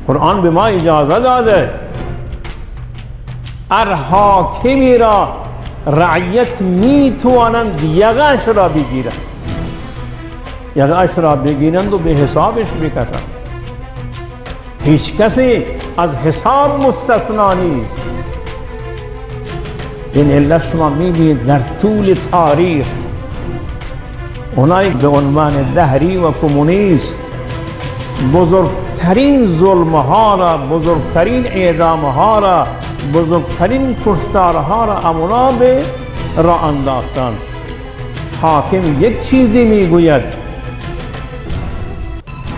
قرآن به ما اجازه داده هر حاکمی را رعیت میتوانند یقه‌اش را بگیرند، یقه‌اش را بگیرند و به حسابش بکشند. هیچ کسی از حساب مستثنا نیست. این علت شما میبینید در طول تاریخ اونایی به عنوان دهری و کمونیست بزرگترین ظلمها را، بزرگترین اعدامها را، بزرگترین کشتارها را امونا به راه انداختند. حاکم یک چیزی میگوید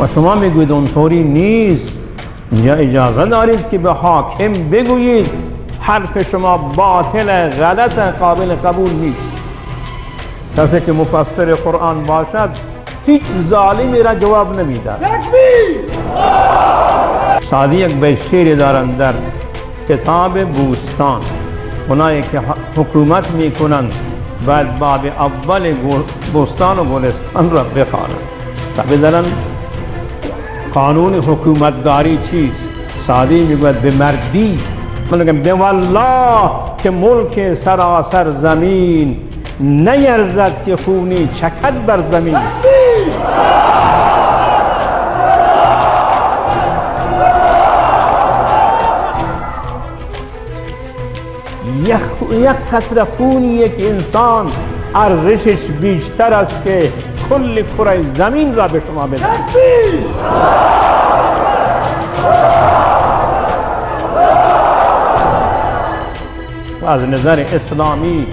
و شما میگویید اونطوری نیست. اینجا اجازه دارید که به حاکم بگویید حرف شما باطل، غلط، قابل قبول نیست. کسی که مفسر قرآن باشد هیچ ظالمی را جواب نمیده. سعدی یک بیت شعری دارند در کتاب بوستان. اونایی که حکومت میکنند باید باب اول بوستان و گلستان را بخوانند تا بدانند قانون حکومتداری چیست. سعدی میگوید به مردی، من میگم به والله که ملک سراسر زمین نیرزد که خونی چکد بر زمین. یک قطره خون یک انسان ارزشش بیشتر است که کل کره زمین را به شما بده. و از نظر اسلامی